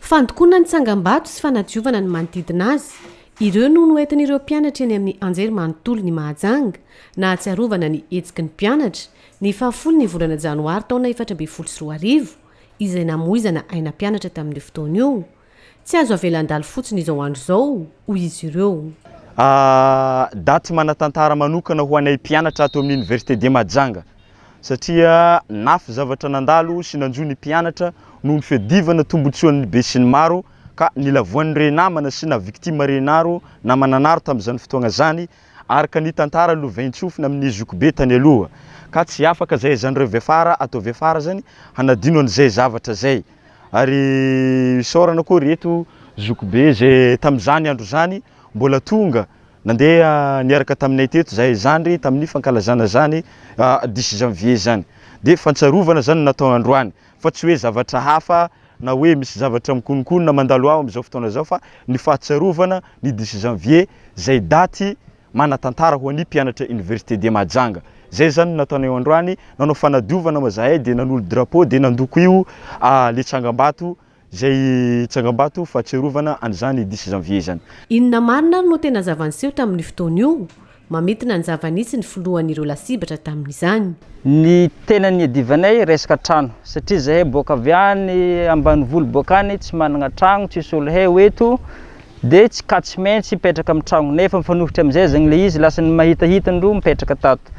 Fandokoana ny tsangambato sy fanadiovana ny manodidina azy, ireo no noentin'ireo mpianatra eny amin'ny anjerimanontolon'i Mahajanga, nahatsiarovana ny hetsiky ny mpianatra, ny fahafolo ny volana janoary taona 2014, izay namoizana aina mpianatra tamin'io fotoana io. Tsy azo avela handalo fotsiny izao andro izao, hoy izy ireo. Daty manan-tantara manokana ho anay mpianatra ato amin'ny Université de Mahajanga satria nafy zavatra nandalo sy nanjo ny mpianatra noho ny fiadivana tombotsoan'ny besinimaro ka nilavoan'ireo namana sy na victime renaro namana naro tamin'izany fotoagna zany, araka ny tantara lovain-tsofina amin'ny zokibe tany aloha, ka tsy afaka zay zany reo viafara atao viafara zany hanadino an'izay zavatra zay. Ary isaorana koa reto zokibe zay tamin'izany andro zany mbola tonga nandeha niaraka taminay teto zahay zandry tamin'ny fankalazana zany 10 janvier zany. De fantsarovana zany natao androany fa tsy hoe zavatra hafa na hoe misy zavatra mikononkonona mandalo ao amin'izao fotoana zao, fa ny fahatsarovana ny 10 janvier zay daty manan-tantara ho an'ny mpianatra Université de Mahajanga. Zay zany nataonay androany, nanao fanadiovana ma zahay, de nanolo drapeau, de nandoko io le tsangambato zay tsangambato fahatsiarovana an'izany 10 janvier zany. Inona marina ary no tena zava-niseho tamin'ny fotoana io? Mamintina ny zava-nisy ny filohan'ireo lasibatra tamin'izany. Ny tena niadivanay resaka trano, satria zahay boaka avy any ambanivolo, boaka any tsy manana tragno, tsisy olo hay ho eto, de tsy ka tsy maintsy hipetraka amin'ny tragno, nefa mifanohitra amizay zany le izy, lasa ny mahitahita ndro mipetraka tato.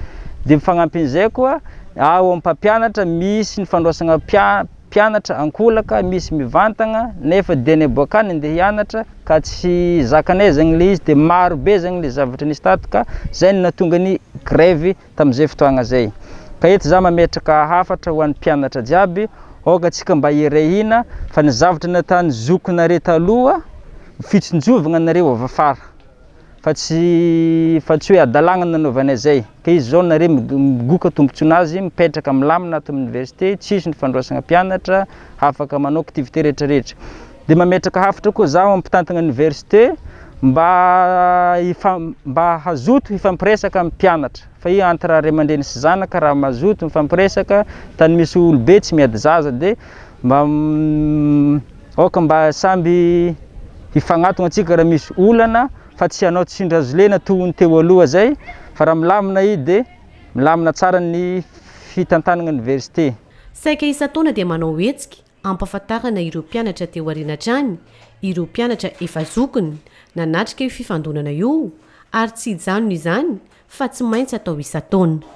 De mifagnampin'izay koa ao amin'ny mpampianatra misy ny fandroasana mpianatra ankolaka, misy mivantagna, nefa dianay boaka any andeha hianatra ka tsy zakanay zany le izy. De maro be zany le zavatra nisy tato, ka zay no nahatonga ny grève tamin'izay fotoagna zay. Ka eto za mametraka hafatra ho an'ny mpianatra jiaby: aoka antsika mba hiray hina, fa ny zavatra nataon'ny zokinareo taloha fitsinjovagna anareo avy afara, fa tsy hoe adalàgna nanaovanay zay. Ka izy zao nareo migoka tombontsonazy, mipetraka milamina ato amin'ny université, tsisy ny fandroasana mpianatra, afaka manao activité rehetrarehetra. De mametraka hafatra koa zaho amin'ny mpitantana université mba hazoto hifampiresaka amin'ny mpianatra, fa io entre ray aman-dreny sy zanaka, raha mazoto mifampiresaka, tany misy olobe tsy miady zaza. De mba aoka mba samby hifagnatona antsika raha misy olana, fa tsy hanao tsindry hazo lena toy ny teo aloha zay, fa raha milamina i de milamina tsara ny fitantanana université. Saika isan-taona dia manao hetsika ampahafantarana ireo mpianatra teo aoriana hatrany ireo mpianatra efa zokiny nanatrika io fifandonana io, ary tsy hijanona izany fa tsy maintsy atao isan-taona.